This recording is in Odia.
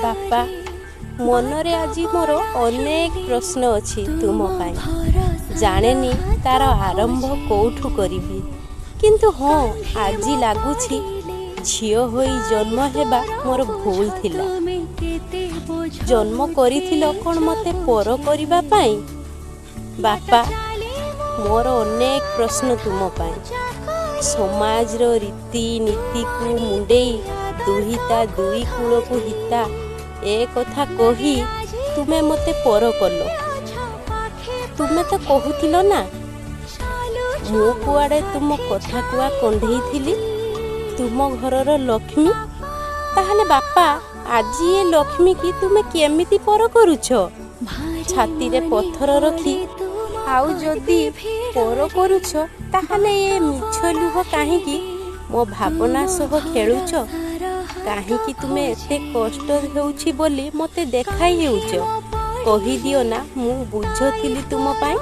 ବାପା, ମନରେ ଆଜି ମୋର ଅନେକ ପ୍ରଶ୍ନ ଅଛି ତୁମ ପାଇଁ। ଜାଣେନି ତାର ଆରମ୍ଭ କୋଉଠୁ କରିବି। କିନ୍ତୁ ହଁ, ଆଜି ଲାଗୁଛି ଝିଅ ହୋଇ ଜନ୍ମ ହେବା ମୋର ଭୁଲ ଥିଲା। ଜନ୍ମ କରିଥିଲ କ'ଣ ମୋତେ ପର କରିବା ପାଇଁ? ବାପା, ମୋର ଅନେକ ପ୍ରଶ୍ନ ତୁମ ପାଇଁ। ସମାଜର ରୀତି ନୀତିକୁ ମୁଣ୍ଡେଇ ଦୁହିତା ଦୁଇ କୂଳକୁ ହିତା, ଏ କଥା କହି ତୁମେ ମୋତେ ପର କଲ। ତୁମେ ତ କହୁଥିଲ ନା, ମୁଁ କୁଆଡ଼େ ତୁମ କଥା କୁହା କଣ୍ଢେଇ ଥିଲି, ତୁମ ଘରର ଲକ୍ଷ୍ମୀ। ତାହେଲେ ବାପା, ଆଜି ଏ ଲକ୍ଷ୍ମୀକି ତୁମେ କେମିତି ପର କରୁଛ? ଛାତିରେ ପଥର ରଖି ଆଉ ଯଦି ପର କରୁଛ, ତାହେଲେ ଏ ମିଛ ଲୁହ କାହିଁକି ମୋ ଭାବନା ସହ ଖେଳୁଛ? କାହିଁକି ତୁମେ ଏତେ କଷ୍ଟ ହେଉଛି ବୋଲି ମୋତେ ଦେଖାଇ ହେଉଛ? କହିଦିଅ ନା, ମୁଁ ବୋଝ ଥିଲି ତୁମ ପାଇଁ?